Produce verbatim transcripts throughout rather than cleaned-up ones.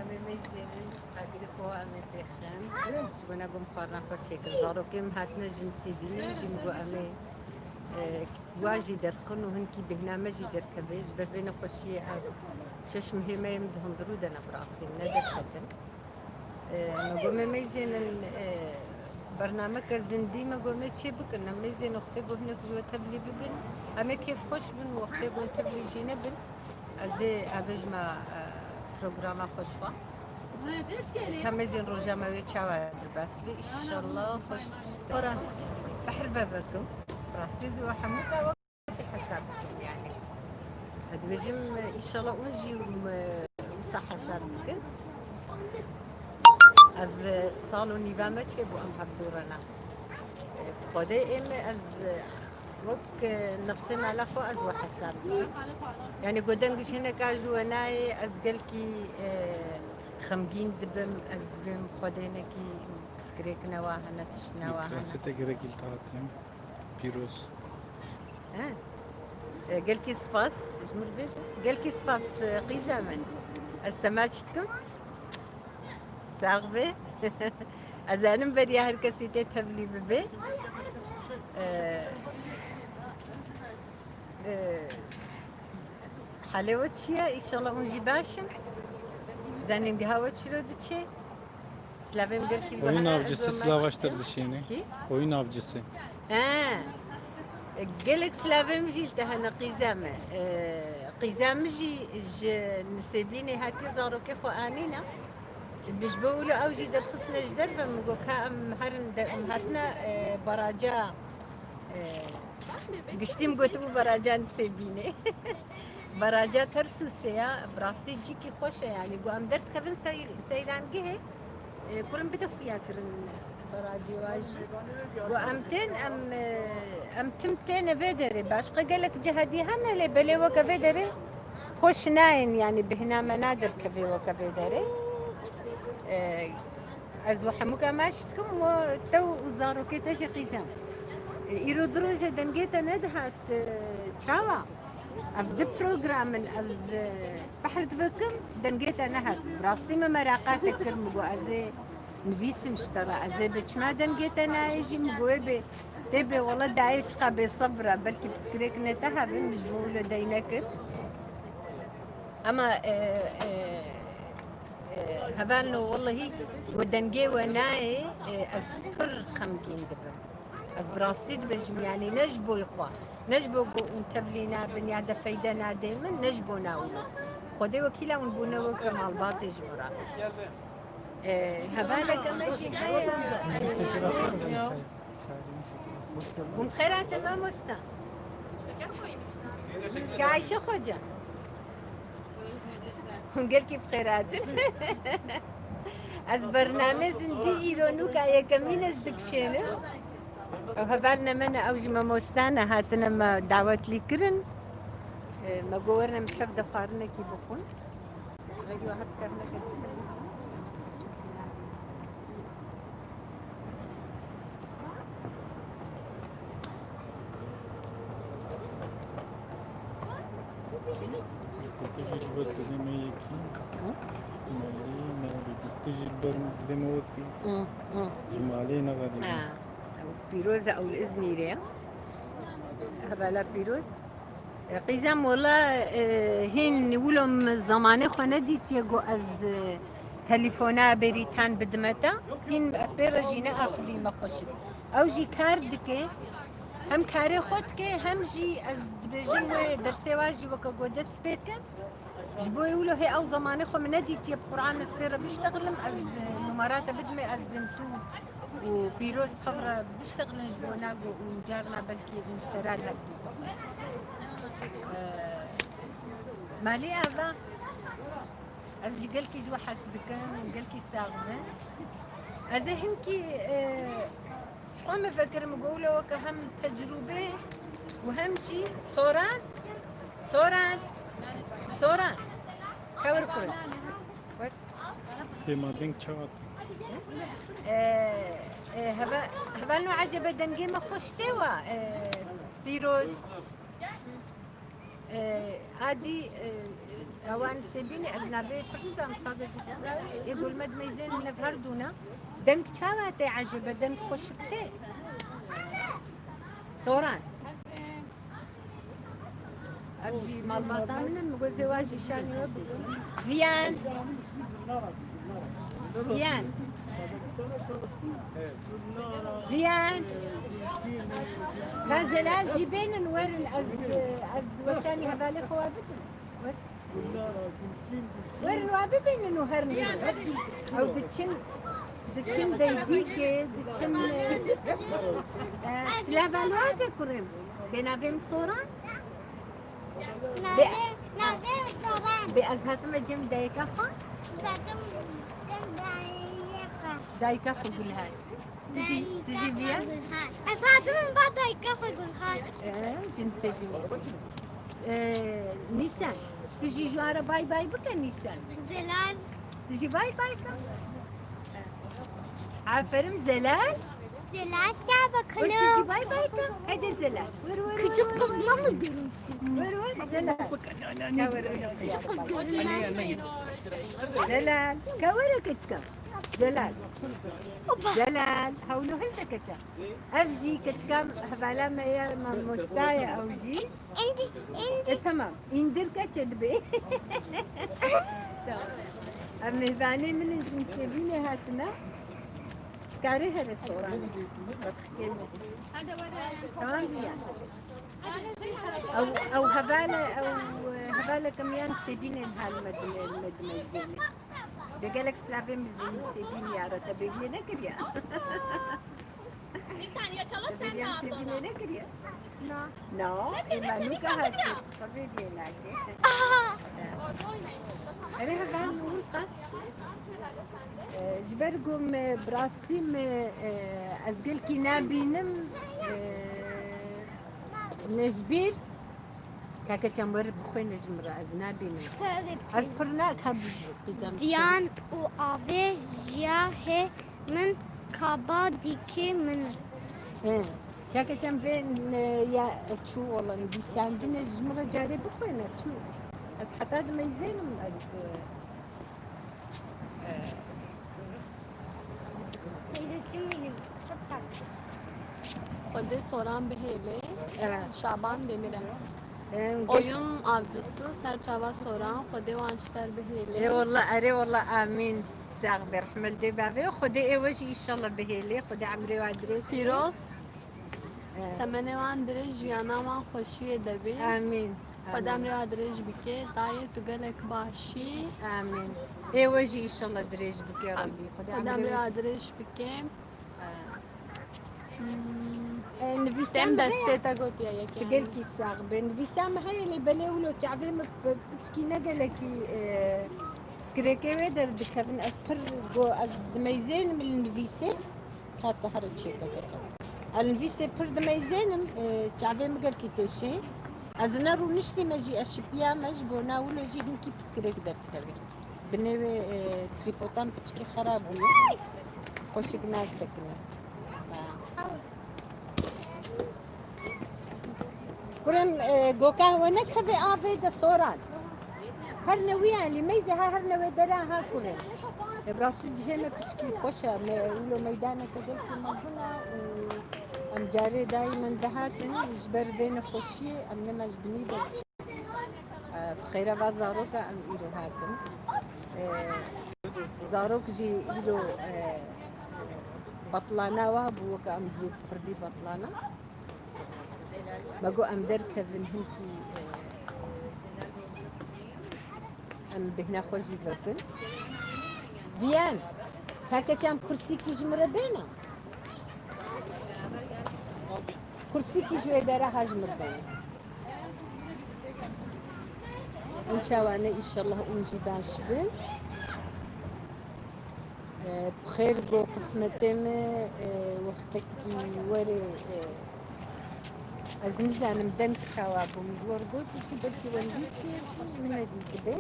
Em ê meyzênin, agirê xwe em ê pêxin. Ji bona ku em xwarina xwe çêkin. Zarokê min hatine ji Nisêbînê, jî min got em ê, e, wa jî derxin û hinkî bêhna me jî derkeve. Ji ber vê nexweşiyê ev şeş mehê me yê min di hundirû de ne, bi rastî ne derketin. E, me got, me meyzênin, e, bernameke zindî, me got, me çê bikin. Em meyzên wextê ku hinek ji we tevlî bibin, em ê kêfxweş bin, wextê ku tevlî jî nebin. Ez ê avêjime, e, programa xwe ji xwe. Ka meyzên roja me wê çawa derbas bî, înşallah xweş. Ora, behr vevekim. Rastî ji we hemû ka hesab dikin, yanî. Ez dibêjim, înşallah hûn jî, e, wisa hesab dikin. Ev, e, sal û nîva me çêbû em hevdû re ne. E, bi Xwedê ê me ez, e, wek, e, nefsê mala xwe ez we hesab dikim. Yanî ku deng ji hineka ji we nayê, ez gelkî, e, xemgîn dibim, ez dibêm Xwedê nekî piskirêk newa hene, tişt newa hene. Îtirasê te gelek îltihat in. Pîroz. He. E, gelkî spas, ji min re bêje. Gelkî spas, e, qîza min. Ez te maç dikim. Sax be. Ez zanim beriya her kesî tê tevlî bibe. E, e, halê we çi ye? Înşallah hûn jî baş in. Zanîngeha we çilo diçe? Silavê min gelkî li we hene. Oyun avcısı silah baştır dişini. Kî? Oyun avcısı. He. Gelek silavê min jî li te hene qîza me. E, qîza min jî ji Nisêbînê hatiye, zarokê xwe anîne. Min ji bo wilo ew jî derxistine ji derve, min got ka em herin de, em hatine, e, baraja, e, giştî min gotibû baraja Nisêbînê. Baraja Tersûsê ya, bi rastî cîkî xweş e, yanî ku em derdikevin sey-, seyrangehê, e, kurin bide xuya kirin barajê wa jî. Ku em tên, em, e, em tim têne vê derê. Başqa gelek cihedî hene lê belê weke vê derê xweş nayên, yanî bêhna me naderkeve weke vê derê. E, Ez we hemûka maç dikim, we tew û zarokê te jî qîzem. E, îro du roj e dengê te nedihat, e, çawa? Ev di program in, ez, e, behr dibikim, dengê te nehat. Bi rastî min meraqa te kir, min got ez ê nivîsim ji te re, ez ê bê çima dengê te nayê jî, min got wê bê, tê bê wele dayê çiqa bêsebir e, belkî piskirêk ne te hebin, min ji bo wilo dey nekir. Ama, e, e, Hevalno, wellehî, ku dengê we nayê, e, ez pir xemgîn dibim. Ez bi rastî dibêjim, yanî ne ji bo xwe, ne ji bo ku hûn tevlî nabin ya de feyde nadê min, ne ji bo na wilo. Xwedê wekîla hûn bûne weke malbatê ji bo re. E, hevaleke me jî heye. Hûn xêr hatin mamosta. Ka Ayşe Xoca. Hûn gelkî bi xêr hatin. Ez bername zindî îro nûka yekemîn ez dikişênim. Ew hevalne me ne, ew jî mamosta ne, hatine me dawetlî kirin. E, me got werin em şev de xwarinekî bixwin. Rêdî we her kevneke. Tu jî li ber dilê me yekî. Hı? Meyrî, meyrî. Tu jî li ber dilê me wekî. Hı, hı. Ji malê nexerîbî. Ha, ew Pîroz e, ew li Îzmîrê ye. Hevala Pîroz. Qîzem, wela, e, hîn wilo min zemanê xwe nedîtiye ku ez, e, telefona berîtan bidime te. Hîn ez pê re jî neaxivîme xweşik. Ew jî kar dike, hem karê xwe dike, hem jî ez dibêjim wê dersê wa jî weke ku dest pê ke. Ji bo wilo hê ew zemanê xwe min nedîtiye, bi Quran ez pê re biştexilim, ez, e, numara te bidime, ez bim tu û Pîroz bi hev re biştexilin ji bo nago û carna belkî hûn sera li hev dû bixin. Ee, malê ava, ez jî gelkî ji we hez dikim û gelkî sax be. Ez ê hinkî, e, ji xwe me vekirim û gowlo weke hem tecrûbe û hem jî Soran, Soran, Soran. Kewir kurin. Hêma deng çawa tê? E, e, heve-, hevalno ecebe dengê me xweş tê wa, e, Pîroz. E, adî, e, Ewan Sebînê ez navê pir nizam, sadece ê gul me dimeyzên nev her dûna. Deng çawa tê ecebe, deng xweşik tê. Soran. Ev jî malbata min in, min got zêwa jî şanî we bikin. Viyan. Viyan. Viyan. Ka Zelal jî bênin werin, ez, ez weşanî hevalê xwe bidim. Wer. Werin wa bibînin û herin. Ew diçin, diçin Veydîkê, diçin, e, e, Silavalwade kurim. Bê navê min Soran. Navê, navê min Soran. Bê ez hatime cem dayika xwe. Zatim cem dayika xwe. Dayika xwe Gulhar. Tu jî, tu jî viya? Ez hatime ba dayika xwe Gulhar. Ee, jin sevînê. Ee, Nîsan, tu jî ji wan re bay bay bike Nîsan. Zelal. Tu jî bay bay ke. Aferin Zelal. Zelal, gel bakalım. Wer tu jî bay bay ke. Hadi Zelal. Wer, wer, wer, wer. Küçük kız nasıl görünsün? Wer, wer, Zelal. Küçük kız görünmez. Zelal. Ka were keçika. Zelal. Hopa. Zelal. Hewlo hilde keçe. Ev jî keçika hevala me ye, mamosta ye ew jî. Indi, indi. E, tamam. Îndir keçe dibe. Tamam. Ev mêvanê min in, jin sevînê hatine. Karê here Soran. Tamam diye. Ew, ew hevale, ew, e, hevaleke miyan Sebînê hal me dime, me dimeyzêne. Bi gelek silavê min jin Sebîn ya re te bêriye nekiriye. Bir saniye, yakala sen de Sebîn'e abla. Nekiriye? Na. Na, ne çe, ne çe, bir saniye. Hatiye, xwe bêriye nake. Aha. Erê heval min qas. E, ji ber ku me bi rastî me, e, ez gelkî nabînim, e, me ji bîr. Kake çem wer bixwêne ji min re, ez nabînim. Kısa ve. Ez pir na-, ka bi-, bizem. Ziyan û avê jiya hê min kaba dîkê min. He. Kake çem vê ne-, ya çû olan dîsendine ji min re carê bixwêne çû. Ez heta dimeyzênim ez, e, Teyze, şimdi çok tatlı. Xwedê Soran bihêlê. Evet. Şaban Demirel. Em, geç- Oyun avcısı, serçava Soran, Xwedê wan ji te re bihêlê. Ê wallah, erê wallah, amîn. Sax be, rehmet dê bavê. Xwedê ê we jî înşallah bihêlê. Xwedê emrê we dirêj kê. Pîroz. Evet. Temenê wan dirêj, jiyana wan xweşiyê de bê. Amîn. Xwedê emrê wan dirêj bike. Dayê tu gelek başî. Amîn. Ê we jî înşallah dirêj bike Rebbî. Xwedê emrê wan dirêj bike. E, nivîsa min heye. Dem destê te gotiye yekê. Tu gelkî sax be. Nivîsa min heye lê belê wilo çavê min pi-, piçkî ne gelekî, e, piskirêkê wê derdikevin. Ez pir go-, ez dimeyzênim li nivîsê. Heta here çêdike çav. Ez nivîsê pir dimeyzênim, e, çavê min gelkî têşê. Ez ne rûniştî me jî, ez şipiya me ji bona wilo jî hinkî piskirêk derdikeve. Binê wê, e, trîpodan piçikî xera bûye. Xweşik nasekine. Ha. Kurem, e, goka we nekeve avê de Soran. Her newî alî meyze ha, her newê dera ha kurem. E, bi rastî cihê me piçikî xweş e. Me wilo meydaneke gelkî mezin e û em carê dayî min dihatin ji ber vê nexweşiyê em nema ji binî de. E, bi xêra va zaroka em îro hatin. E, zarok jî îro, e, betlana wa bû, weke em dibê bi firdî betlana. Me got em derkevin hinkî, e, em bêhna xwe jî vekin. Viyan, kake çam kursîkî ji min re bêne? Kursîkî ji wê dera ha ji min re bêne. Hûn çawa ne, înşallah hûn jî baş bin. E, bi xêr go qismetê me, e, wextekî were, e, ez nizanim deng çawa bûm ji we re got, tu jî belkî we nivîsî, jî min nedîtibe.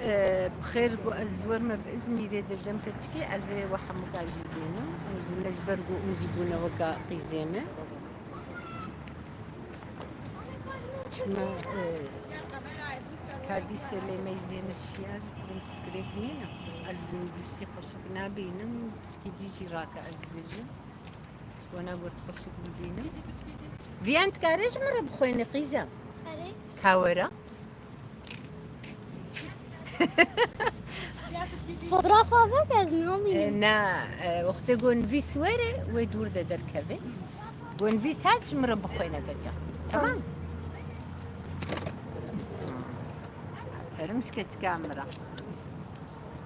E, bi Xêr, ku ez werme bi Îzmîrê de cem keçikê, ez ê we hemûka jî bînim. Ez me ji ber ku hûn jî bûne weka qîzê min. Çima, e, kadî selê meyzê min şiyar, min pirsgirêk nîne. Ez nivîsî xweşik nabînim, piçkî dî jî rake ez dibêjim. Wana goz xweşik bibînim. Viyan, dikarê ji min re bixwêne qîza? Erê. Kawera? Fotoğrafa bak, ez namînim. E, na, e, wextê ku nivîs were, wê dûr de derkeve. Ku nivîs hat, ji min re bixwêne keça. Tamam. Ferim ji keçika min re.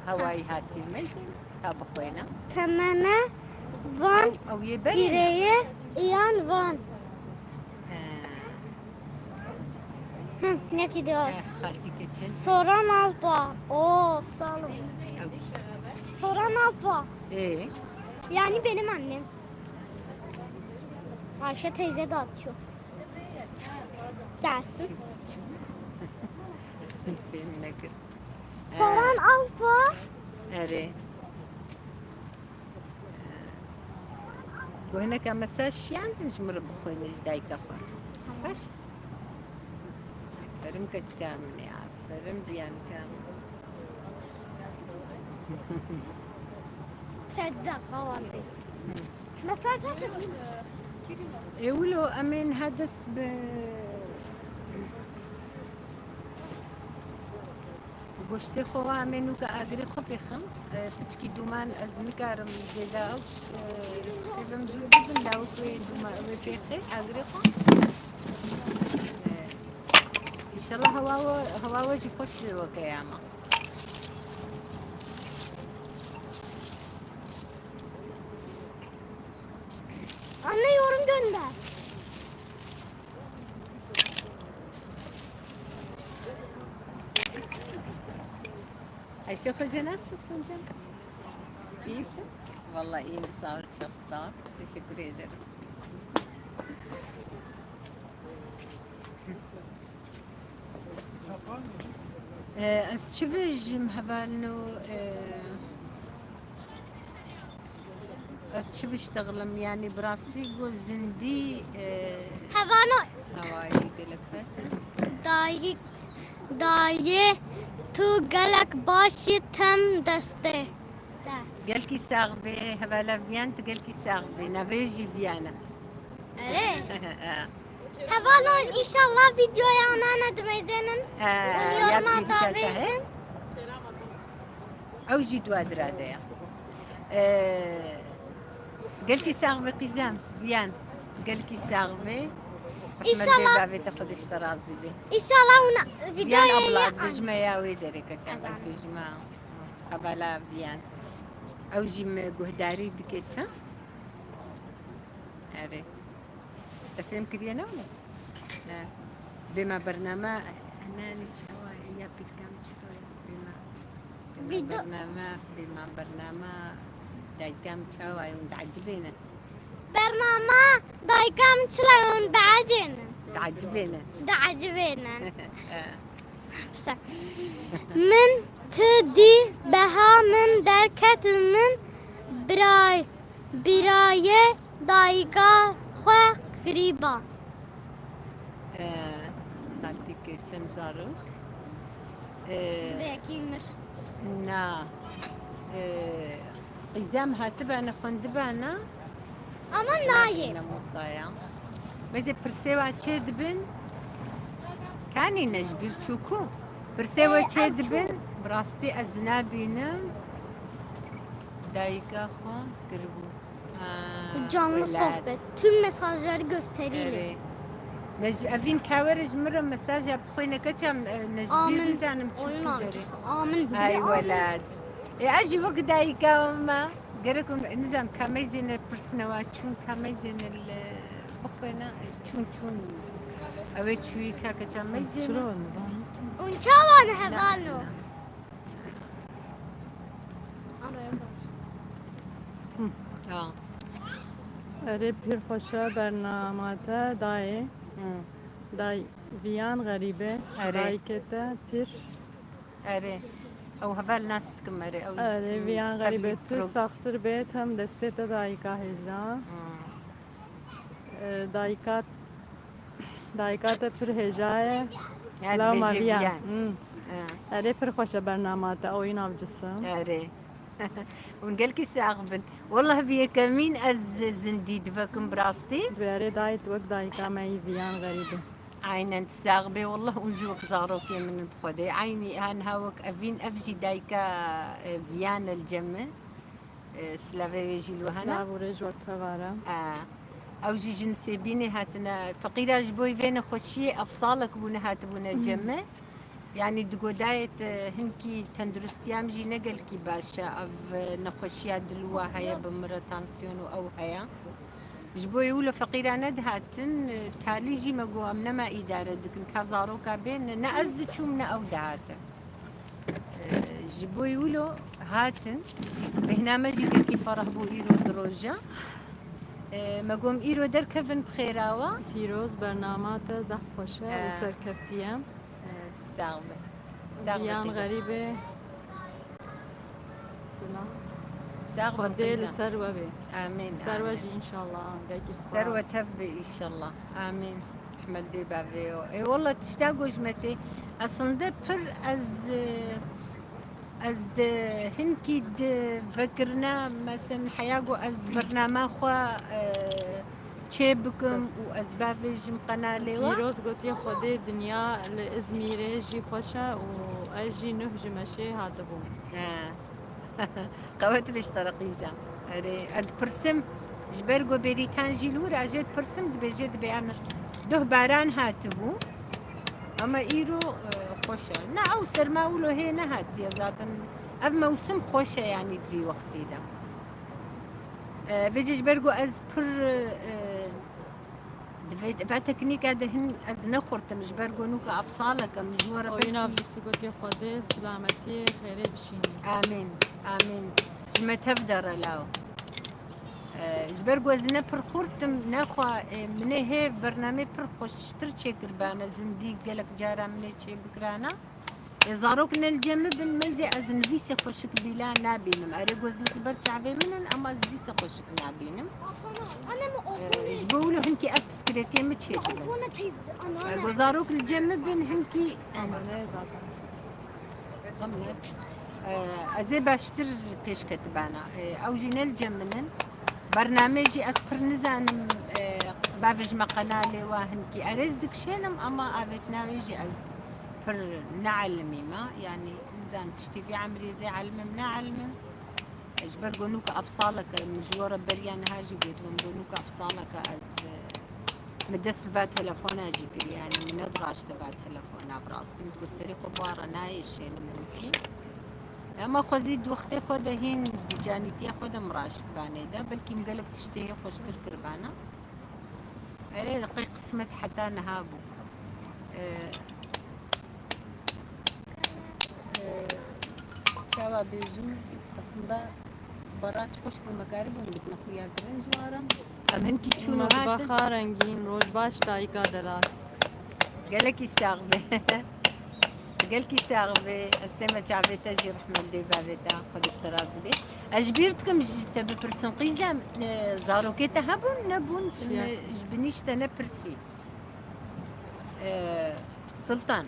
Hewayî hatî mezin, ka bixwêne. Temene van. Ew, ew yê berê ne? Tireye iyan van. He. Hı, ne ki diyor? He, xaltî keçin. Soran Alpa. Oo, sağ olun. Ew. Soran Alpa. Ee? Yani benim annem. Ayşe teyze de atıyor. Gelsin. Fêm nekir. Soran Alpa. Erê. Guhineke mesaj şiyan din ji min re bixwîne ji dayika xwe. Baş? Aferin keçika min ê, aferin viyanika min. Sedda qawatê. Mesaj hebe. Ê wilo em ê niha dest bi goştê xwe wa em ê nûke agirê xwe pêxim. E, piçkî dûman ez nikarim zêde ew, e, pêvim zû bibin lawik wê dûma wê pêxê agirê xwe. E, înşallah hewa we, hewa we jî xweş bê weke ya me. Anne, yorum gönder. Ayşe Hoca, nasılsın canım? İyisin? Vallahi iyiyim, sağ ol, çok sağ ol. Teşekkür ederim. Ee, ez çi bêjim hevalno, ee, ez çi biştexlim, yani bi rastî ku zindî, ee, Hevano. Hewayî gelek xweş. Dayik, dayê tu gelek başî tem destê te. Gelkî sax bê, hevala Viyan, tu gelkî sax bê. Navê jî Viyan e. Erê. Hevalon, înşallah videoya anana dimeyzênin. Ee, û ya yoruma pîrke te he? Davêjin. Ew jî dua dira de ye. Ee, gelkî sax be qîzem, Viyan. Gelkî sax be. Rehmet bê, înşallah. Bavê te Xwedê ji te razî be. Înşallah hûn Viyan videoya abla, yê dibêjime ya wê derê keçan, ez dibêjime. Hevala Viyan. Ew jî me guhdarî dike te. Erê. Te fêm kiriye ne wile? Ne. Bêma bername, ne, ne çawa ya pîrkam çiro ya bêma. Bêma bername, bêma bername, daykam çawa ye, hûn diecibêne. Bername daykam çila ye, hûn biecêne. Diecibêne. Diecibêne. Min tu dî beha min derket min biray. Birayê dayika xwe qirîba. Ee, xaltîkê çend zarok. Ee, Vekî mir. Na. Ee, qîzem hatibene xwendibene. Ama nayê. Nemosaya. Mezê pirsê wa çê dibin. Kanî ne ji bîr çûku. Pirsê we çê dibin. Bi rastî ez nabînim. Dayika xwe kiribû. Ha, canlı welat. Sohbet. Tüm mesajları gösterelim. Erê. Ne ji evîn kawere ji min re mesaja bixwîne keçam, e, ne ji bîr nizanim çû derê. Amin. Amin. Ay welat. E, ez jî wek dayika me. Gerek hûn, nizam, ka meyzêne pirsine wa çûn, ka meyzêne li bixwêne, çûn, çûn. Ew ê çûyî ka keça meyzêne. Çira nizanim. Hûn çawa ne hevalno? Araya baş. Hı. Ha. Erê pîr xweşe bernama te dayê. Hı. Day Viyan xerîbe. Erê. Dayikê te pîr. Erê. Ew heval nas dikim, erê, ew Erê, Viyan Xerîbê, tu saxtir bê, tem destê te dayika hêja. E, dayika, dayika te pir hêja ye. Lawma Viyan. Hmm. Erê, pir xweş e bernama te, ew îna avcısı. Erê. Hûn gelkî sax bin. Wellah bi yekemîn ez zindî divekim bi rastî. Erê, dayî tu wek dayika me yî Viyan Xerîbê. Aynen, sax bê, wallah, û jî wek zarokê min in bi Xwedê. Eynî, ha niha wek evîn, ev jî dayika, e, Viyan e li cem min. E, silavê wê jî li we hene. Silav û rêj wek tevare. E, ew jî jin Sêbînê hatine. Feqîra ji bo vê nexweşiyê ev salek bû nehatibûne cem min. Yanî di godayê te hinkî tenduristiya min jî ne gelkî baş e. Ev, e, nexweşiya dil û wa heye bi mire tansiyon û ew heye. Ji bo wilo feqîra nedihatin, e, talî jî me got em nema îdare dikin, ka zaroka bên, ne ez diçûm ne ew dihatin. E, ji bo wilo hatin, bêhna me jî gelkî fereh bû îro di roja. E, me got em îro derkevin bi xêrawa. Pîroz, bernama te zehf xweş e û serkevtî ye. Sax be. Sax be. Viyan Xerîbê. Silam. Sax be. Xwedê li ser we bê. Amîn. Ser we jî înşallah. Gelkî spas. Ser we tev be înşallah. Amîn. Rehmet dê bavê yo. Ê wallah tişta go ji me tê. Aslında pir ez, e, ez di hinkî di vekirina, mesen heya go ez bernama xwe, e, çê bikim û ez bavêjim qenalê we. Pîroz gotiye Xwedê dinya li Izmîrê jî xweş e û ez jî nuh ji meşê hatibûm. He. Qewet bê ji te re qîza. Erê, ez dipirsim, ji ber ku bêrîtan jî li wir e, ez jê dipirsim, dibêje dibê em duh baran hatibû. Ama îro, e, xweş e. Ne ew serma wilo hê nehatiye zaten. Ev mewsim xweş e, yanî di vî wextî de. E, vêce ji ber ku ez pir, e, Divê, va teknîka de hin ez nexurtim, ji ber ku nûka ev salek e, min ji we re Oyuna belkî bîsî gotiye Xwedê silametiyê xêrê bişînî. Amîn, amîn. Ji me tev de re law. E, ji ber ku ez ne pir xurt im, nexwe, e, min ê hê bernamê pir xweştir çêkiribane, zindî gelek cara min ê çêbikirana. E, zarok ne li cem min bin, mezê ez nivîsê xweşik bîla nabînim. Erê, gozlik li ber çavê min in, ama ez dîse xweşik nabînim. E, ji bo wilo hinkî ev piskirêkê min çêdibin. E, go zarok li cem min bin, hinkî, e, ez ê baştir pêşketibana. E, ew jî ne li cem min in. Bernamê jî ez pir nizanim, e, bavêjime qenalê wa hinkî. Erê, ez dikişênim, ama avêtina wê jî ez pir neelimîme. Yanî, nizanim piştî vî emrê zê elimim neelimim. Ji ber ku nûka ev salek e, min ji we re beriya niha jî gotibû, min got nûka ev salek e ez, e, min dest bi va telefona jî kiriye, yanî min nediraşte va telefona bi rastî. Min digot serê xwe bi wa re nayê şênim mimkîn. Ema xwezî di wextê xwe de hîn di canîtiya xwe de min raştibanê de, belkî min gelek tiştê hê xweştir kiribana. Erê, qey qismet heta niha bû. E, e, çawa bêjim, aslında Berat xweş bû, me karibûn bidine xuya kirin ji wan re. Em hinkî çûn û hatin. Merhaba rengîn, roj baş dayika delal. Gelekî sax be. Gelkî sax be. Ez tême çavê te jî, rehmet dê bavê te. Xwedê ji te razî be. Ez ji bîr dikim ji te bipirsim qîzem, e, zarokê te hebûn, nebûn, e, ji binî ji te nepirsî. E, Sultan.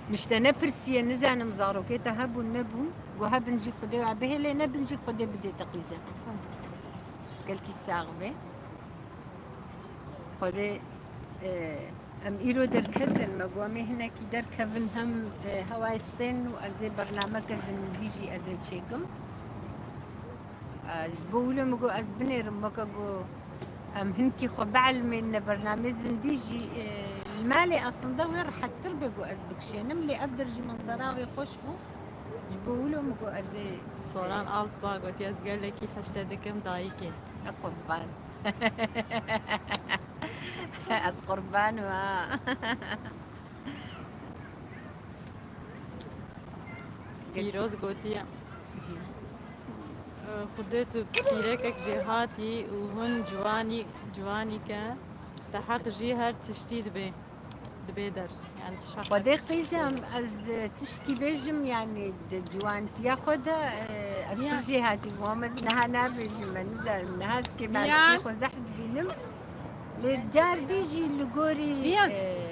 Min ji te nepirsiye, nizanim zarokê te hebûn, nebûn. Got hebin jî Xwedê we bihêlê, nebin jî Xwedê bidê te qîzê. Gelkî sax be. Xwedê, e, em îro derketin, me got em ê hinekî derkevin, hem, e, hewayê stên û ez ê bernameke zindî jî ez ê çêkim. E, ji bo wilo min got ez binêrim, weke got em hinkî xwe bielimîne bernamê zindî jî, e, li malê aslında wê rehettir be got ez bikişênim, lê ev der jî menzera wê xweş bû. Ji bo wilo min got ez ê Soran Alp va gotiye ez gelekî heşte dikim dayikê. E, qurban. Ez qurban im ha. Pîroz gotiye. Xwedê tu pîrekek jêhatî û hûn ciwanî, ciwanî ke te heq jî her tiştî dibê. Dibê der. Yani tişa Xwedê qîzem, ez tiştkî bêjim, yani di ciwantiya xwe de, e, ez pir jêhatî bûm, ez niha nabêjim, me nizanim, niha ez kê me qîzê xwe zehf dibînim. Lê car dî jî li gorî, e,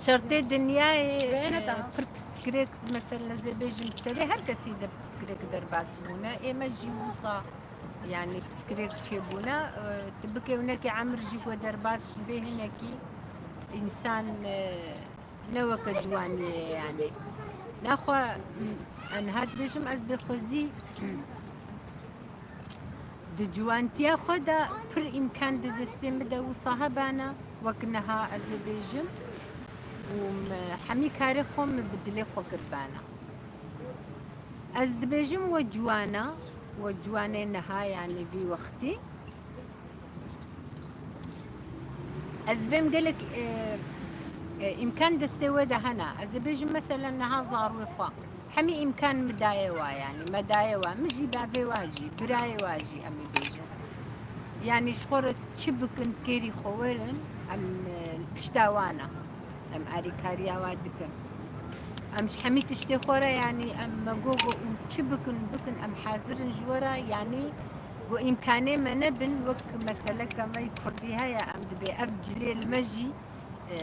şertê dinyayê, e, pir piskirêk, mesela ez ê bêjim, serê her kesî de piskirêk derbas bûne. Ê me jî wisa, yani piskirêk çêbûne. E, tu bikê winekî emir jî ku derbas bê hinekî însan, e, ne weke ciwaniyê ye yani. Naxwe, em, niha dibêjim ez bê xwezî di ciwantiya xwe de pir îmkan di destê min de wisa hebana, wek niha ez ê bêjim û min hemî karê xwe min bi dilê xwe kiribana. Ez dibêjim we ciwana, we ciwanê niha, yani vî wextî. Ez bêm gelek, e, e, îmkan destê we de hene. Ez ê bêjim mesela niha zarûê xwe. Hemî îmkan min daye wa, yani me daye wa. Min jî bavê wa jî, birayê wa jî em ê bêjin. Yani ji xwe re çi bikin kêrî xwe werin, em, e, li pişta wan e. Em alîkariya wa dikin. Em ji hemî tiştê xwe re, yanî em me got, got hûn çi bikin, bikin, em hazir in ji we re, yanî got îmkanê me nebin, wek meseleke me yê kurdî heye, em dibê ev cilê li me jî, e,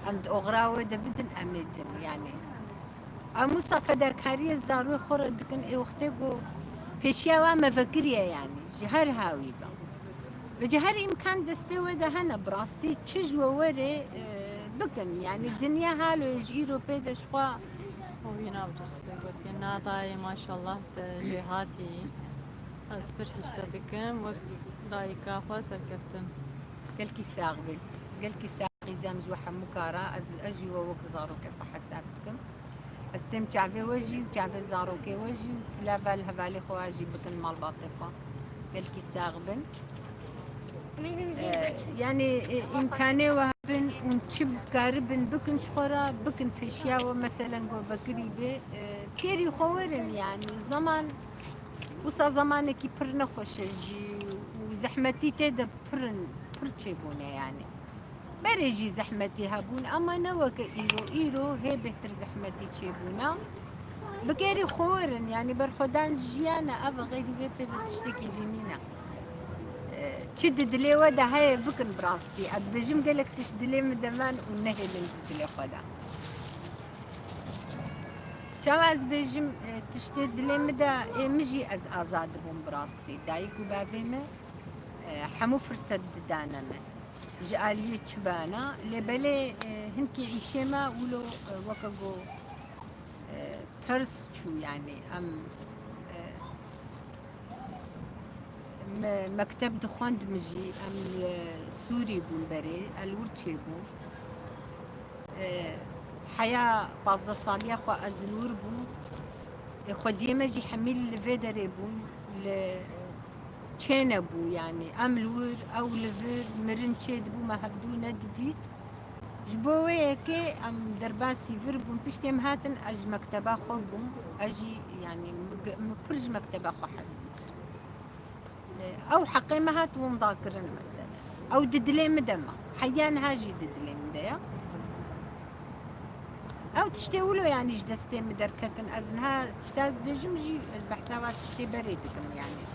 em di oxira we de bidin, em ê din, yanî. Em wisa fedakariyê zarokê xwe re dikin, ê wextê ku pêşiya wan me vekiriye, yanî ji her hawî be. Vêca her îmkan destê we de hene, bi rastî çi ji we were, e, bikin. Yanî dinya halo ye ji îro pê de ji xwe. Wî nav destê gotiye, na dayê maşallah te jêhatî. Ez pir hişte dikim, wek dayika xwe serkeftin. Gelkî sax bî. Gelkî sax bî, qîzem ji we hemû kara. Ez, ez jî we wek zarokê xwe hesab dikim. Ez têm çavê we jî û çavê zarokê we jî û silava li hevalê xwe jî bikin malbatê xwe. Gelkî sax bin. E, yanî, e, îmkanê we hebin û çi bikaribin bikin ji xwe re, bikin pêşiya we, meselen, ku vekirî bê, e, kêrî xwe werin, yanî zeman, wisa zemanekî pir nexweş e jî û zehmetî tê de pir in, pir çêbûne, yanî. Berê jî zehmetî hebûn, ama ne weke îro. Îro hê bêhtir zehmetî çêbûna. Bi kêrî xwe werin, yanî berxwedan jiyan e, ev e, xeyrî vê pê ve tiştekî dî nîne. E, çi di dilê we de heye bikin bi rastî. Ez dibêjim gelek tişt dilê min de man û nehêlin di dilê xwe de. Çawa ez bêjim, e, tiştê dilê min de, ê min jî ez azad dibûm bi rastî. Dayik û bavê me, e, hemû firset didane me. Ji aliyê çi bana, lê belê, e, hinkî îşê me wilo, e, weke go, e, ters çû, yanî em, e, me mekteb dixwend min jî, em li Sûrî bûn berê, ez li wir çêbûm. E, heya pazdeh saliya xwe ez li wir bûm. Ê xwediyê me jî hemî li vê derê bûn, li çê nebû, yanî em li wir, ew li vir, mirin çê dibû, me hevdû nedidît. Ji bo wê yekê em derbasî vir bûn, piştê em hatin, ez ji mekteba xwe bûm, ez jî, yanî min, min pir ji mekteba xwe hez dikir. Ew heqê me hat winda kirin mesela. Ew di dilê min de ma. Heya niha jî di dilê min de ya. Ew tiştê wilo, yanî ji destê min derketin. Ez niha tişta ez dibêjim jî, ez behsa va tiştê berê dikim, yanî.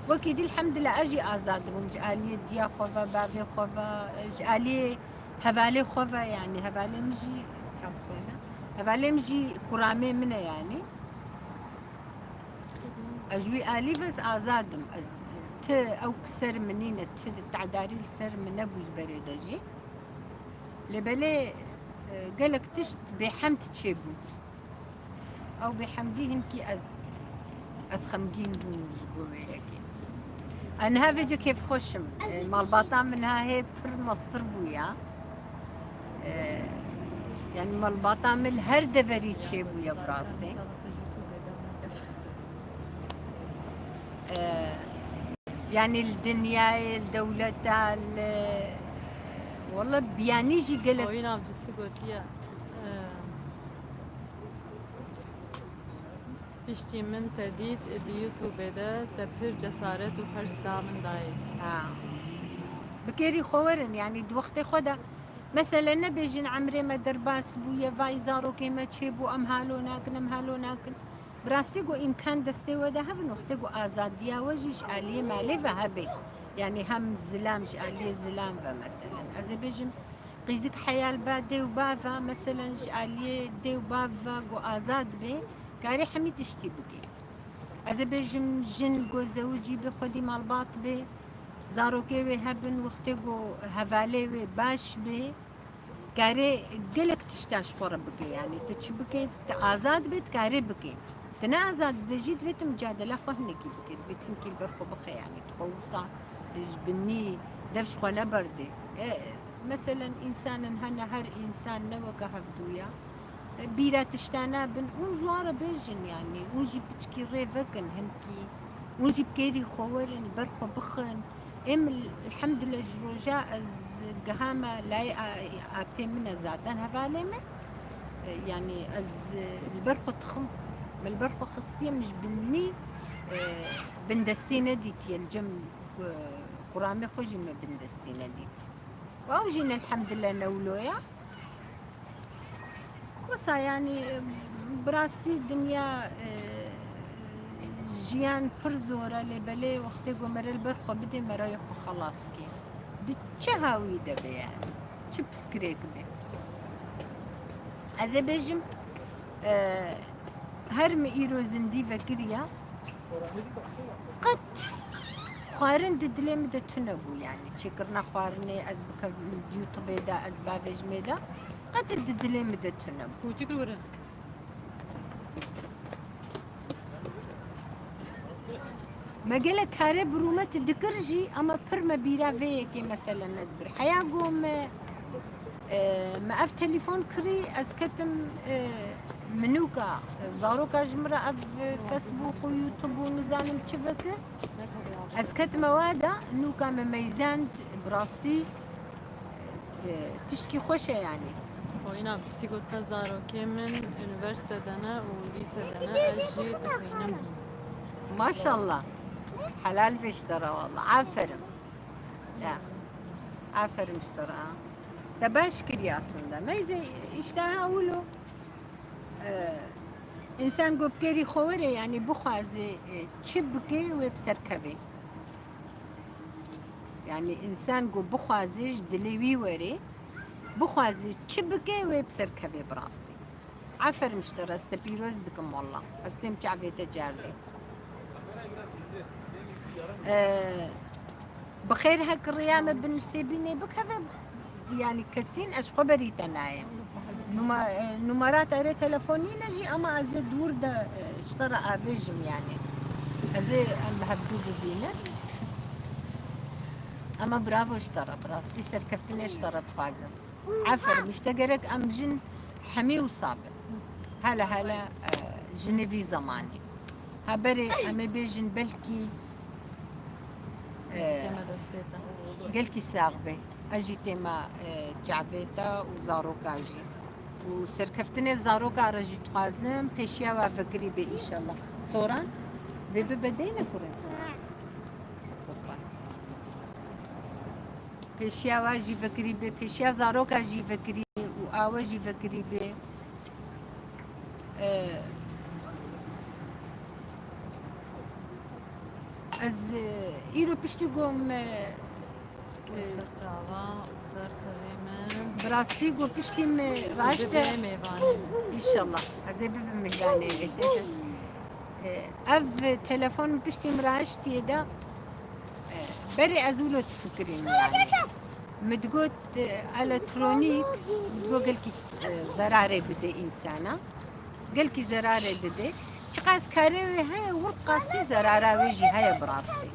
Wekî dî elhamdulillah ez jî azad dibûm ji aliyê diya xwe ve, bavê xwe ve, ji aliyê hevalê xwe ve, yanî hevalê min jî, ka bixwîne. Hevalê min jî kuramê min e, yanî. Ez ji wî alî ve ez azad im. Ez, ti ew ser min nîne, ti tedarî li ser min nebû ji berê de jî. Lê belê, e, gelek tişt bêhemd çêbû. Ew bêhemdî hinkî ez, ez xemgîn bûm ji bo wê yekê. Ez niha vêca kêfxweş im. E, malbata min niha hê pir mestir bû ya. E, yanî malbata min li her deverî çêbûye bi rastî. E, yanî li dinyayê, li dewleta, li, walla biyanî jî gelek. Oyun avcısı gotiye. E, Piştî min te dît di YouTube de, te pir cesaret û hers da min dayê. Ha. Bi kêrî xwe werin, yanî di wextê xwe de Mesele nebêjin emrê me derbas bûye, vay zarokê me çêbû, em halo nakin, em halo nakin. Bi rastî ku îmkan destê we de hebin, wextê ku azadiya we jî ji aliyê malê ve hebe. Yanî hem zilam ji aliyê zilam ve meselen. Ez ê bêjim, qîzik heya li ba dê û ba ve, meselen ji aliyê dê û ba ve ku azad be, karê hemî tiştî bike. Ez ê bêjim, jin ku zewicî be, xwedî malbat be, zarokê wê hebin, wextê ku hevalê wê baş be, karê gelek tişta ji xwe re bike. Yanî tu çi bike, tu azad be, tu karê bike. Tu ne azad be jî divê tu micadela xwe hinekî bike, divê tu hinkî li ber xwe bixe, yanî tu xwe wisa ji binî dev ji xwe neberdê. E, meselen, însanin hene, her însan ne weke hevdû ya. E, bîra tişta nabin, hûn ji wan re bêjin, yanî hûn jî piçkî rê vekin hinkî, hûn jî bi kêrî xwe werin, li ber xwe bixin. Êm, elhemdulillah, ji roja ez gihame layê a-, apê min e zaten hevalê me. E, yanî ez, e, li ber xwe dixim. Min li ber xwe xistiye, min ji binî, e, bindestî nedîtiye, li cem, e, quramê xwe jî min bindestî nedît. Û ew jî elhemdulillah ne wilo ye. Wisa, yanî, bi rastî dinya, e, jiyan pir zor e, lê belê wextê ku mere li ber xwe bidê, merayê xwe xelas kê. Di çi hawî de be, yanî? Çi piskirêk be? Ez ê bêjim, e, her min îro zindî vekiriya, qet xwarin di dilê min de tune bû, yanî çêkirina xwarinê, ez bikevim YouTube de, ez bavêjim ê de, qet di dilê min de tune bû. Kûçik li wir e. Me gelek karê bi rûmet dikir jî, ama pir me bîra vê yekê mesele nedibir. Heya ku me, e, me ev telefon kirî, ez ketim, e, min nûka, e, zaroka ji min re ev, e, Facebook û YouTube û nizanim çi vekir. Ez ketime wa de, nûka me meyzend, bi rastî, e, tiştkî xweş e, yanî. Xwe îna pisî got, te zarokê min unîversîte de ne û lîse de ne, ez jî dixwînim. Maşallah. Helal be ji te re, wallah. Aferin. Ya. Aferin ji te re, ha. Te baş kiriye aslında. Meyze, işte ha, wilo. E, însan ku bi kêrî xwe were, yanî bixwaze, e, çi bike, wê bi ser keve. Yanî însan ku bixwaze ji dilê wî were, bixwaze çi bike, wê bi ser keve bi rastî. Aferin ji te re, ez te pîroz dikim, wallah. Ez têm çavê te cardê. E, bi xêr hek riya me bi nisêbînê bikeve, yanî kesîn ez xwe berî te nayêm. Numa-, e, numara te rê telefonî ne jî, ama ez ê dûr de, e, ji te re avêjim, yanî. Ez ê em bi hevdû bibînin. Ama bravo ji te re, bi rastî serkeftinê ji te re dixwazim. Aferin, işte gerek em jin hemî wisa bin. Hele hele, e, jinê vî zemanî. Ha berê em ê bêjin belkî, e, Tême destê te. Gelkî sax be. Ez jî têma, e, çavê te û zaroka jî. Û serkeftinê zaroka re jî dixwazim, pêşiya we vekirî be înşallah. Soran, vê bibe deyne kurê. Hoppa. Pêşiya we jî vekirî be, pêşiya zaroka jî vekirî û awe jî vekirî be. Ee, ez, e, îro piştî gom, e, e, Ser çava û ser serê min. Bi rastî got piştî min raşte. Bibê mêvanê. Înşallah. Ez ê bibim mêvanê. E, ev telefon piştî min raştiye de. Berê ez wilo difikirîm, yanî. Min digot, e, elektronîk, digot gelkî, e, zerarê bide însana. Gelkî zerarê dide. Çiqas karê wê heye, wir qasî zerara wê jî heye bi rastî.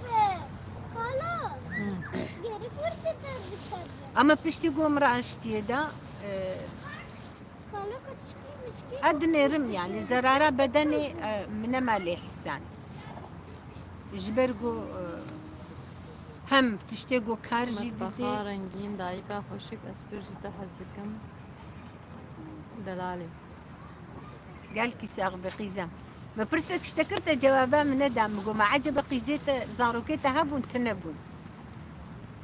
Ama piştî ku min raştiye de, e, Ez dinêrim, yanî zerara bedenê, e, min nema lê hîsan. Ji ber ku, e, hem tiştê ku kar jî didê. Metbexa rengîn, dayika xweşik, ez pir ji te hez dikim. Delalê. Gelkî sax be qîzem. Me pirsek ji te kir, te cewaba min neda. Min got, me ecebe qîzê te, zarokê te hebûn, tune bûn.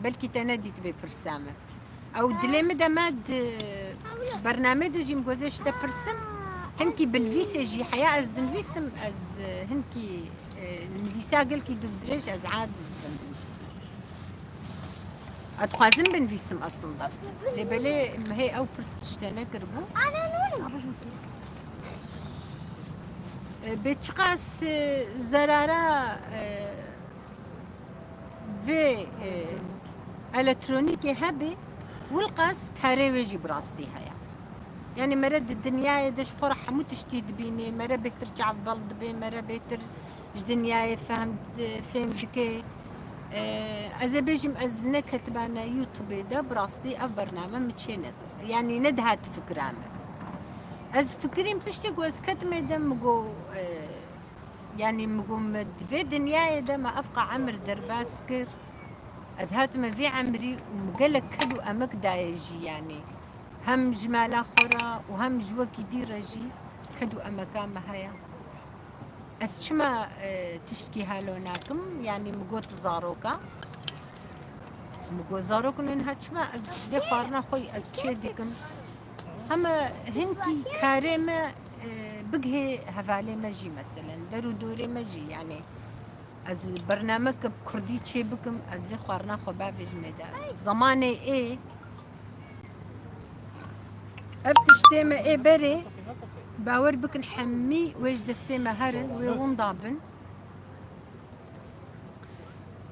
Belkî te nedîtibê pirsa min. Ew dilê min de me di bernamê de jî min gozê ji te pirsim. Hinkî binivîsê jî heya ez dinivîsim, ez, e, hinkî, e, nivîsa gelkî dûvdirêj ez aciz dibim. Ez dixwazim binivîsim aslında. Lê belê min hê ew pirs ji te nekiribû. E, bê çiqas, e, zerara, e, vê, e, elektronîkê hebê, wilqas karê wê jî bi rastî heye. Yanî mere di dinyayê de ji xwe re hemû tiştî dibînê, mere bêhtir çavbel dibê, mere bêhtir ji dinyayê fehm, fêm dike. E, ez ê bêjim, ez neketibane YouTubeê de, bi rastî ev bername min çê nekir. Yanî nedihat fikira min. Ez fikirîm piştî ku ez ketime de min got, e, Yanî min got, min di vê dinyayê de me evqa emir derbas kir. Ez hatime vê emrî û min gelek ked û emek daye jî, yanî hem ji mala xwe re û hem ji wekî dî re jî ked û emeka me heye. Ez çima, e, tiştkî halo nakim? Yanî min got zaroka. Min got zarok niha çima ez vê xwarina xwe yî ez çê dikim? Heme hinkî karê me, e, bigihê hevalê me jî, meselen, der û dorê me jî, yanî ez bernameke bi kurdî çê bikim, ez vê xwarina xwe bavêjim ê de. Zemanê ê, ev tiştê me ê berê, bawer bikin hemî wê ji destê me herin, wê winda bin.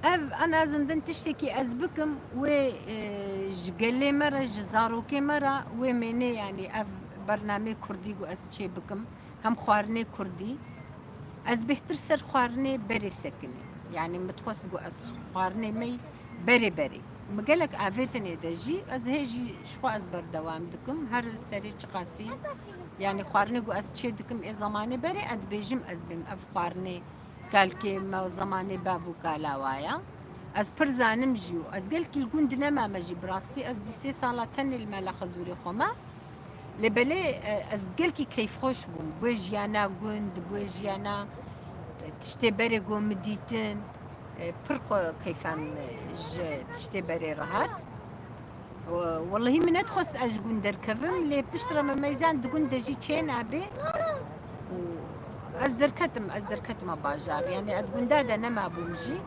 Ev en azindin tiştekî ez bikim, wê, e, ji gelê me re, ji zarokê me re wê mênê, yanî ev bernamê kurdî ku ez çê bikim, hem xwarinê kurdî. Ez bêhtir ser xwarinê berê sekinî. Yanî min dixwest ku ez xwarinê me yî berê berê. Min gelek avêtin ê de jî, ez hê jî ji xwe ez berdewam dikim. Her serê çiqasî, yanî xwarinê ku ez çê dikim ê zemanê berê, ez dibêjim ez bêm ev xwarinê kalkê me û zemanê bav û kala wa ya. Ez pir zanim jî û ez gelkî li gund nemame jî, bi rastî ez dî sê sala tenê li mala xezûrê xwe me. Lê belê, e, ez gelkî keyfxweş bûm. Guhê jiyana gund, guhê jiyana, e, tiştê berê ku min dîtin, e, pir xwe keyfa min ji tiştê berê re hat. Wellehî min nedixwest ez ji gund derkevim, lê piştre me meyzand di gund de jî çênabê. Û ez derketim, ez derketime bajar. Yanî ez di gunda de nemabûm jî.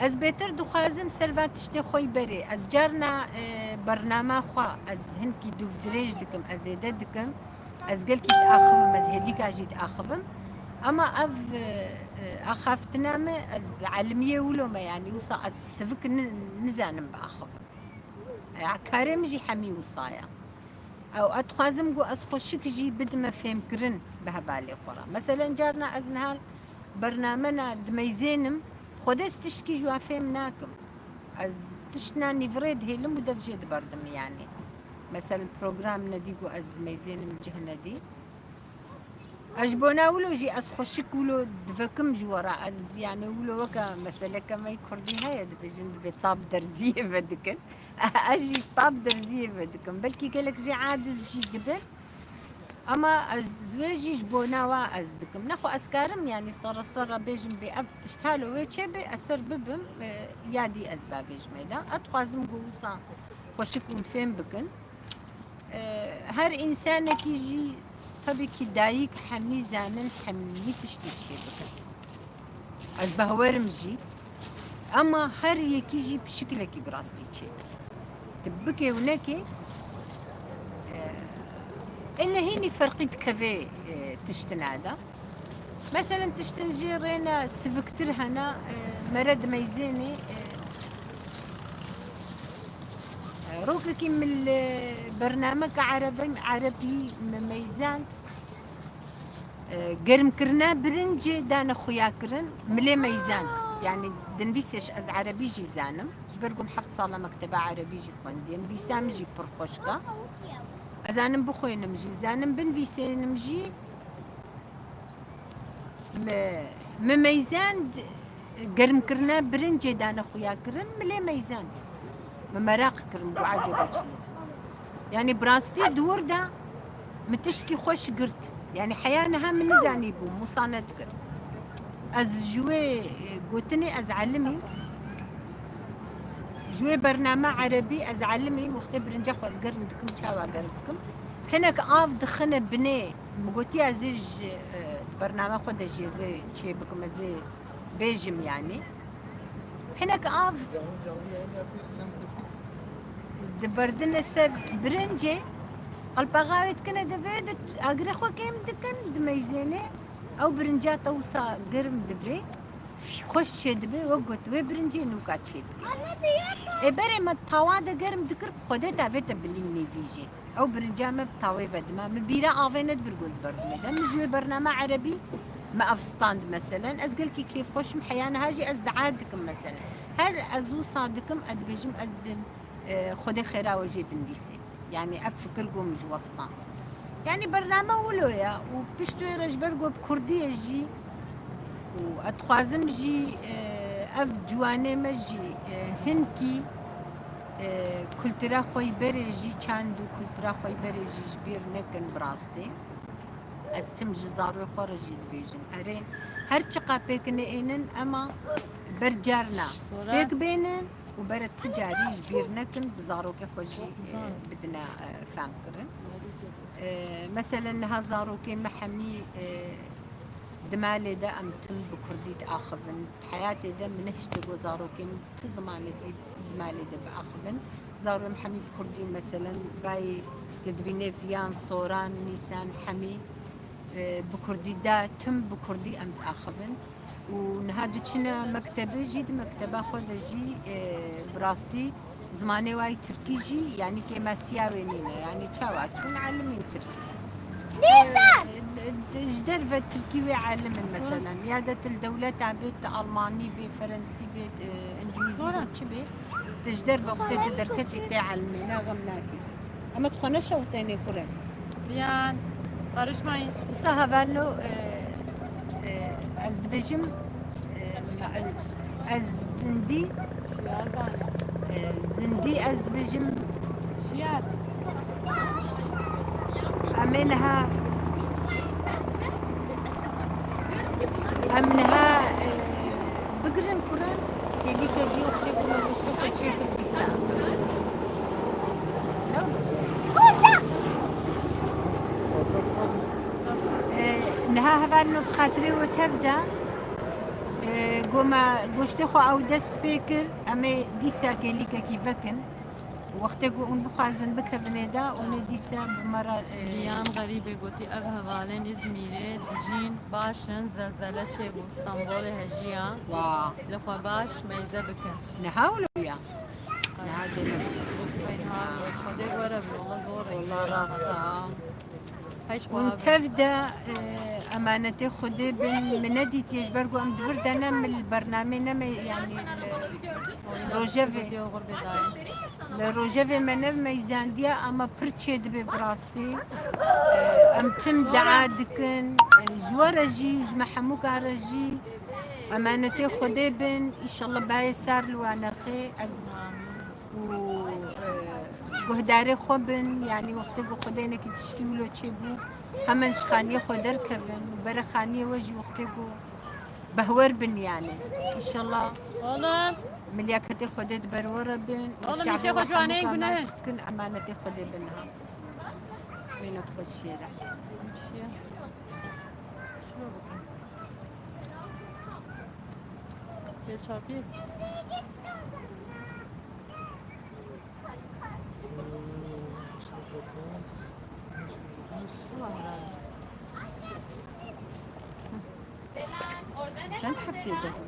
Ez bêtir dixwazim ser van tiştê xwe yî berê. Ez carna, e, bernama xwe ez hinkî dûvdirêj dikim, ez zêde dikim. Ez gelkî diaxivim, ez hêdîka jî diaxivim. Ama ev, e, e, axaftina me, ez elimiyê wilo me, yanî wisa ez sivik ni-, nizanim biaxivim. Ya karê min jî hemî wisa ye. Ew, ez dixwazim ku ez xweşik jî bidime fêmkirin bi hevalê xwe re. Meselen, carna ez niha bername na dimeyzênim, xwedê ez tiştkî ji wan fêm nakim. Ez tiştna nîvirê dihêlim û dev jê diberdim, yanî. Meselen, program nedî ku ez dimeyzênim cih nedî. Ez ji bona wilo jî ez xweşik wilo divekim ji we re. Ez, yanî, wilo weke meseleke me yî kurdî heye, dibêjin divê tab derziyê vedikin. Ez jî tab derziyê vedikim. Belkî gelek jê aciz jî dibin. Ama ez wê jî ji bona wa ez dikim. Nexwe ez karim, yanî, serre serre bêjim bê ev tişt halo wê çêbe, ez ser bibim, e, ya dî ez bavêjim ê de. Ez dixwazim ku wisa xweşik hûn fêm bikin. E, her însanekî jî, tabii ki, dayik hemî zanin, hemî tiştî çê bikin. Ez behwerim jî. Ama her yekî jî bi şikilekî bi rastî çê dike. Tu bikê û nekê, e, ele hînî ferqî dikeve, e, tiştina de. Meselen, tiştin jê rêne siviktir hene, e, mere dimeyzênê, e, e, rokekî min li bernameke erebî, erebî me meyzand, e, germkirina birincê dane xuya kirin, milê meyzand. Yanî dinivîsê ji ez erebî jî zanim. Ji ber ku min heft sala mekteba erebî jî xwendiye. Nivîsa min jî pir xweşik e. Ez zanim bixwênim jî, zanim binivîsênim jî. Me, me meyzand, germkirina birincê dane xuya kirin, milê meyzand. Me meraq kirin, got, ecebe çi ye? Yanî bi rastî di wir de min tiştkî xweş girt. Yanî heya niha min nizanîbû, wisa nedikir. Ez ji wê, e, gotinê ez elimîm. Ji wê bername erebî ez elimîm, wextê birinca xwe ez germ dikim, çawa germ dikim? Hinek av dixine binê. Min gotiye ez ê ji, e, di bername xwe de jî ez ê çê bikim, ez ê bêjim yanî. Hinek av diberdine ser birincê, qelpaxa wê dikine devê de agirê xwe kêm dikin, dimeyzêne. Ew birinca te wisa germ dibe, xweş çê dibe, wek got wê birincê nûka çê dibe. Ê berê me tawa de germ dikir, bi Xwedê tavê te bilî nêvî jê. Ew birinca me bi tawê vedime. Min bîra avê nedibir ku ez berdimê de. Min ji wê bername erebî me ev stand meselen. Ez gelkî kêfxweş im, heya niha jî ez dua dikim meselen. Her ez wisa dikim, ez dibêjim ez bim, e, Xwedê xêra we jê binivîsê. Yanî ev fikir ku min ji we stand. Yanî bername wilo ye û pişt wê re ji ber ku bi kurdî ye jî û ez dixwazim jî, e, ev ciwanê me jî, e, hinkî, e, kultura xwe yî berê jî, çand û kultura xwe yî berê jî ji bîr nekin bi rastî. Ez tim ji zaroyê xwe re jî dibêjim. Erê, her çiqa pêkine ênin, ema ber carna pêk bênin û bere ti carî ji bîr nekin, bi zarokê xwe jî, e, bidine, e, fehmkirin. E, meselen niha zarokê me hemî, e, di malê de em tim bi kurdî diaxivin. Di heyatê de min nehiştiye ku zarokê min ti zimanê di, di malê de biaxivin. Zarokê min hemî bi kurdî, meselen, bayê te dibîne Viyan, Soran, Nîsan, hemî, e, bi kurdî de, tim bi kurdî em diaxivin. Û niha diçine mektebê jî, di mekteba xwe de jî, e, bi rastî zimanê wayî tirkî jî, yanî kêmasiya wê nîne. Yanî çawa? Çûn elimîn tirkî. Nîsan! E, e, ji derve tirkî wê elim in, meselen. Ya de til dewleta bê, ti almanî bê, ferensî bê, e, îngilîzî bê, çi bê. Ti ji derve wextê tu derketî tê elimê, ne xem nakî. Ema tu xwe neşewitênê kure. Yan, karışmayın. Wisa hevalno, e, e, ez dibêjim, e, ez zindî, e, zindî ez dibêjim. Şiyar. Em ê niha, em niha, e, bigirin kuran, kêlîkekî û xêkû me goştê xwe çêkir dîsa. E, niha hevalno bi xatirê we tev de, e, goma goştê xwe ew dest pê kir, em ê dîsa kêlîkekî vekin. Wextê ku hûn bixwazin bikevin ê de, hûn ê dîsa bi me re, e, Giyan Xerîbê gotî, ev hevalên Îzmîrê dijîn baş in, zelzele çêbû, Stenbolê hejiya. Wa. Li xwe baş meyze bikin. Niha wilo ya? Niha dene. Xwedê were bi, wala zor e. Wala rast e. Hûn tev de, e, emanetê Xwedê bin, min nedîtiye, ji ber ku em di vir de ne, min li bernamê ne me, yanî li rojevê, li rojevê me ne meyzandiye, ama pir çê dibe bi rastî. E, em tim dua dikin, e, ji we re jî, ji me hemûka re jî emanetê Xwedê bin, înşallah bayê sar li we nexê. Ez û, e, guhdarê xwe bin, yanî wextê ku Xwedê nekî tiştî wilo çêbû, hemen ji xaniyê xwe derkevin û bere xaniyê we jî wextê ku behwer bin yanî. Înşallah. Oğlum. Milyaketê Xwedê di ber we re bin. Oğlum, îşê xwe ji waneyê gune. Tişt dikin, emanetê Xwedê bin ha. Wêna xweşiyê re. Şiya. Şuna bakın. Pêçapî. Çend heftê de bû?